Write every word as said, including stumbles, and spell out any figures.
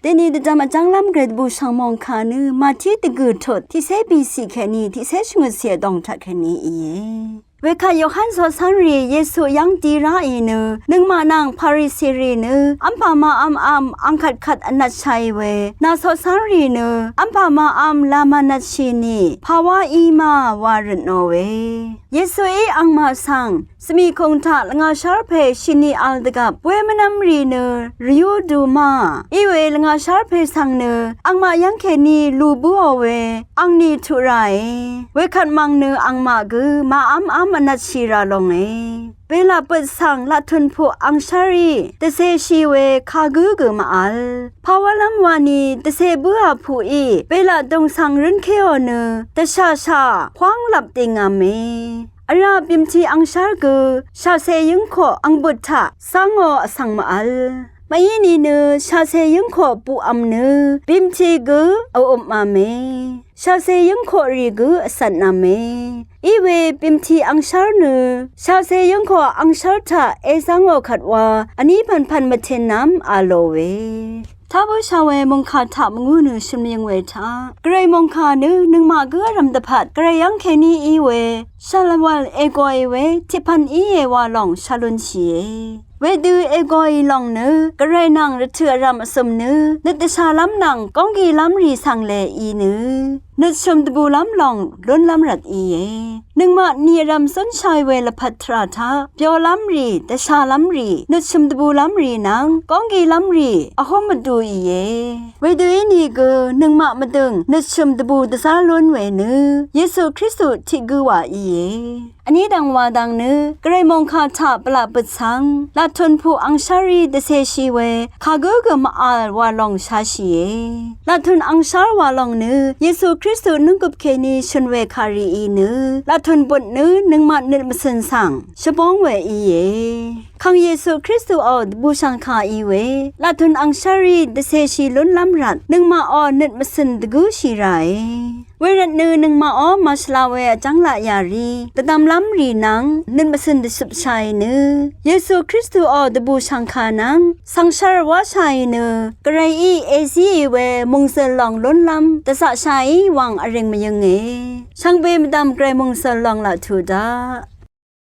Deni dvdvm vjv́nglv́m gvray dvbùshv̀ng mòngkà nø Màtí dvgø̀ tut tiqcé bìcì kèní tiqcé shvngøtcì vdòng taq kèní íe. Wekvt Yohan coqcv́nrì Yesu yv́ng di ráì nø nøngmaq nvng Parisirì nø v́mpà màvmvm ang kvtkvt vnvtshàì we, nà coqcv́nrì nø v́mpà màvm la mànvtshì nì pàwá í ma wa røtnò we. Yesuí angmaq svng svmìkùng taq lvngàshv́r pè shini vl dvgvp we mvnvmrì nø rvyú du ma, iwe lvngàshv́r pè svng nø angmaq yv́ng kèní lù bǿò we angni tuq ràe. Wekvt mv̀ng nø angmaq gø màvmvm vnvtshì rà longe. Belaq bøt svng laqtùn puq angshv́rí dvcēshì we kagǿ gø màvl. Pàwálv́m wani dvcē bǿà puqí belaq dùng svng rǿnkéò nø dvshàshà pwáng lap dìngv̄me. Vrá bimti angshv́r gø shàcè yǿngkoq angbøt taq zángò vsvng màvl. Màí nìnø shàcè yǿngkoq buqvm nø bimti gø vøpmàme. Shàcè yǿngkoqrì gø vcvtnv̄me. Iwe bimti angshv́r nø shàcè yǿngkoq angshv́r taq èzángò kvt wa vní pv̀npv̀n mvtinnv̄m a lòe. Tá bǿshà we mòngkà taq mvngú nø shø̀n mvyø̀ng we taq, gvray mòngkà nø nøngmaq gǿ vrv̀m dvpvt gvray yv́ng kèní í we shàlvwv̀l ègòì we tiqpv̀n íe wa lòng shàlunshìe. Wedø ègòì lòng nø gvray nvng rvtø̀ vrv̀m vcø̀m nø nøt dvshàlv́m nvng gónggilv́mrì svng lè í nø nøtshø̀m dvbùlv́m lòng lúnlv́m rvt íe. Nøngmaq ni vrv̀m zúnshàì we lvpat tvrà taq byolv́mrì, dvshàlv́mrì, nøtshø̀m dvbùlv́mrì nvng gónggilv́mrì vhúm vdu íe. Wedø ínìgø nøngmaq mvdø̀ng nøtshø̀m dvbù dvzá lún we nø Yesu Kristu tiq gǿ wà íe. Vní dv̀ng wa dv̀ng nø gvray mòngkà taq bvlaq bøt svng laqtùn puq angshv́rí dvcēshì we kagǿ gø màvl wa lòng shashìe. Laqtùn angshv́r wa lòng nø Yesu Kristu nunggup kèní shø̀n we kàrìí nø laqtùn bøt nø nøngmaq nøt mvcø̀n svng shvbóng we íe. Kàng Yesu Kristuò dvbùshv̀ngkà í we laqtùn angshv́rí dvcēshì lúnlv́m rvt nøngmaqò nøt mvcø̀n dvgǿshì ràe. Wervt nø nøngmaqò màshvla we vjv́ng laq yàrí dvdvmlv́mrì nvng nøt mvcø̀n dvshøpshàì nø Yesu Kristuò dvbùshv̀ngkà nvng svngshv́r wáshàì nø gvrayí èzíì we mòngzø̀l lòng lúnlv́m dvzaqshàí wv̀ng vrìng mvyønge. Shvngbe mvdv̀m gvray mòngzø̀l lòng laq tuq daq.